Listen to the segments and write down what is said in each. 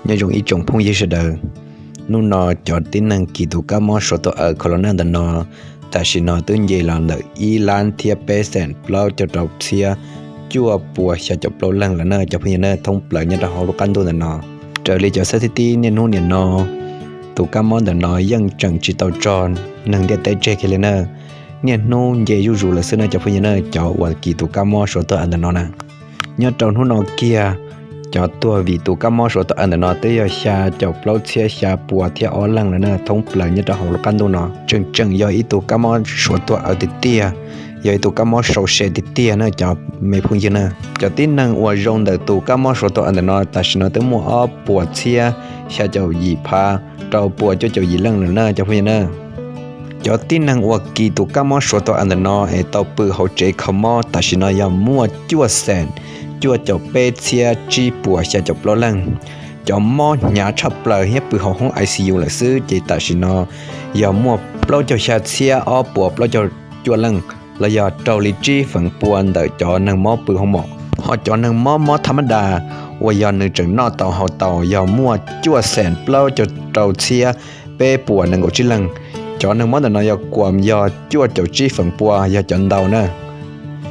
Nyob zoo ib tsoom phooj ywg sawv daws, hnub no cov tib neeg kis tus kab mob suav tuag aws corona ntawm no tam sim no twb nce los ntawm ib lab thiab peb xeem plaub caug rau txhiab cuaj puas xya caum plaub leeg lawm na cov phooj ywg na, thoob plaws nyob rau hauv lub qab ntuj ntawm no. Raws li cov xab thib tib niaj hnub niam no, tus kab mob ntawm no yeej tseem tsis tau tso neeg ntiaj teb tseg kiag li na. Niaj hnub nce zuj zus lawm xwb na cov phooj ywg na, cov uas kis tus kab mob suav tuag aws ntawm no na. Nyob rau hnub no kiag, cov tuag vim tus kab mob suav tuag aws ntawm no twb yog xya caum plaub txhiab xya puas thiab ob leeg lawm na, thoob plaws nyob rau hauv lub qab ntuj no. Tseem tseem yog ib tug kab mob suav tuag aws tiag tiag, yog ib tug kab mob sau se tiag tiag na cov me phooj ywg na. Cov tib neeg uas zoo ntawm tus kab mob suav tuag aws ntawm no tam sim no twb muaj ob puas txhiab xya caum yim phav rau puas cuaj caum yim leej lawm na cov phooj ywg na. Cov tib neeg uas kis tus kab mob suav tuag aws ntawm no es tau pw hauv tsev kho mob tam sim no yog muaj cuaj xeem cuaj caum peb txhiab tsib puas xya caum plaub leej. Cov mob hnyav tshaj plaws thiab pw hauv hoob I C U lawm xwb ces tam sim no yog muaj plaub caug xya txhiab ob puas plaub caug cuaj leej, los yog raug li tsib feem pua ntawm cov neeg mob pw hauv mom. Ho cov neeg mob mob thaj mab das uas yog nws tseem noj tau haus tau yog muaj cuaj xeem plaub caug rau txhiab peb puas nees nkaum tsib leeg. Cov neeg mob ntawm no yog kuam yog cuaj caum tsib feem pua yog cov ntau na.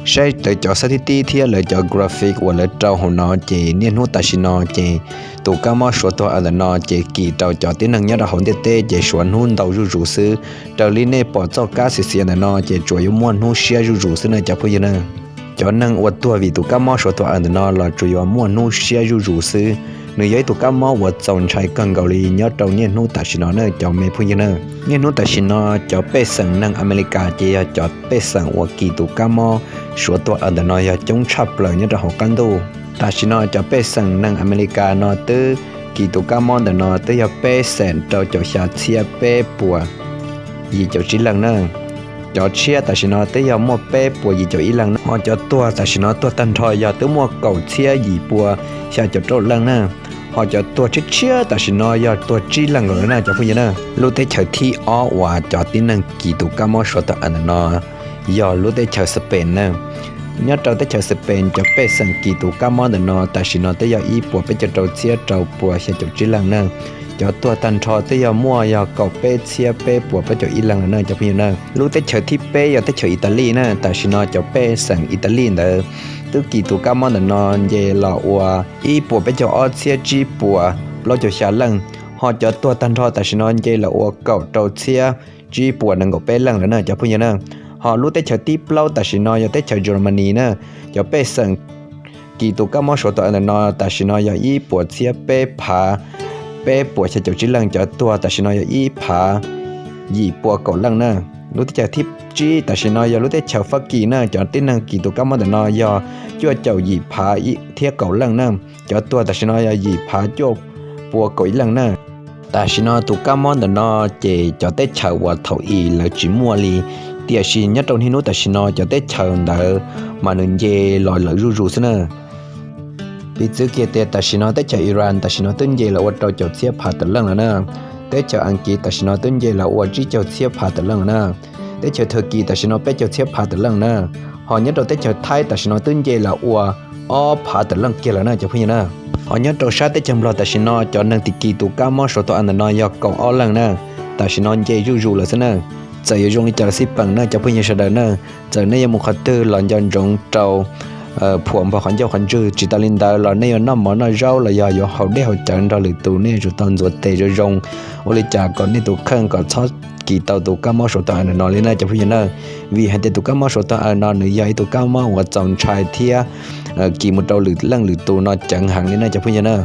Saib lawv cov xab thib tib thiab lawv cov graphic uas lawv rau hauv no ces niaj hnub tam sim no ces tus kab mob suav tuag aws ntawm no ces kis rau cov tib neeg nyob rau hauv ntiaj teb ces suav hnub ntau zuj zus xwb. Raws li nej pom txoj kab xis xiav ntawm no ces tsuas yuav muaj hnub siab zuj zus xwb na cov phooj ywg na. Cov neeg uas tuag vim tus kab mob suav tuag aws ntawm no los tsuas yuav muaj hnub siab zuj zus xwb. Nws yog ib tug kab mob uas txaus ntshai kawg nkaus li nyob rau niaj hnub tam sim no na cov me phooj ywg na. Niaj hnub tam sim no cov pej xeem neeg Amelikas ces yog cov pej xeem uas kis tus kab mob suav tuag aws ntawm no yog coob tshaj plaws nyob rau hauv qab ntuj. Tam sim no cov pej xeem neeg Amelikas no twb kis tus kab mob ntawm no twb yog peb xeem rau caum xya txhiab peb puas yim caum tsib leej na. Cov tshiab tam sim no twb yog muaj peb puas yim caum ib leej na. Ho cov tuag tam sim no tuag tag nrho yog twb muaj kaum txhiab yim puas xya caum rau leej na. Ho cov tuag tshiab tshiab tam sim no yog tuag tsib leeg nkaus lawm na cov phooj ywg na. Lub teb chaws thib ob uas cov tib neeg kis tus kab mob suav tuag aws ntawm no yog lub teb chaws Spain na. Nyob rau teb chaws Spain cov pej xeem kis tus kab mob ntawm no tam sim no twb yog ib puas peb caug rau txhiab rau puas xya caum tsib leej na. Cov tuag tag nrho twb yog muaj yog kaum peb txhiab peb puas plaub caug ib leej lawm na cov phooj ywg na. Lub teb chaws thib peb yog teb chaws Italis na, tam sim no cov pej xeem Italis ntawd twb kis tus kab mob ntawm no nce los ua ib puas peb caug ob txhiab tsib puas plaub caug xya leej. Ho cov tuag tag nrho tam sim no nce los ua kaum rau txhiab tsib puas nees nkaum peb leej lawm na cov phooj ywg na. Ho lub teb chaws thib plaub tam sim no yog teb chaws Germany na, cov pej xeem kis tus kab mob suav tuag aws ntawm no tam sim no yog ib puas txhiab peb phav peb puas xya caum tsib leej, cov tuag tam sim no yog ib phav yim puas kaum leej na. Lub teb chaws thib tsib tam sim no yog lub teb chaws Fab Kis na, cov tib neeg kis tus kab mob ntawm no yog cuaj caum yim phav thiab kaum leej na, cov tuag tam sim no yog yim phav cuaj puas kaum ib leej na. Tam sim no tus kab mob ntawm no ces cov teb chaws uas thaum ub lawv tsis muaj li, tiam sis nyob rau niaj hnub tam sim no cov teb chaws ntawd mas nws nce los lawm zuj zus xwb na. Piv txwv kiag tias tam sim no teb chaws Iran tam sim no twb nce los ua rau caum txhiab phav tawm leej lawm na. Teb chaws Askiv tam sim no twb nce los ua tsib caug txhiab phav tawm leej lawm na. Teb chaws Turkey tam sim no peb caug txhiab phav tawm leej na. Ho nyob rau teb chaws Thaib tam sim no twb nce los ua ob phav tawm leej kiag lawm na cov phooj ywg na. Ho nyob rau sab teb chaws Nplog tam sim no cov neeg kis tus kab mob suav tuag aws ntawm no yog kaum ob leeg na. Tam sim no nce zuj zus lawm xwb na. Txawm yuav zoo li cas los xij peem na cov phooj ywg sawv daws na, txawm nej yuav mus qhov twg los nco ntsoov rau phuam npog qhov ncauj qhov ntswg, tsis tas li ntawd los nej yuav noj mov noj zaub los yog yuav haus dej haus cawv nrog lwm tus nej yuav tsum tau ntxuav tes zoo zoo, ua li cas kom nej tus kheej kom txhob kis tau tus kab mob suav tuag aws ntawm no li na cov phooj ywg na. Vim hais tias tus kab mob suav tuag aws no nws yog ib tug kab mob uas txaus ntshai thiab kis mus rau lwm leej lwm tus no ceev heev li na cov phooj ywg na.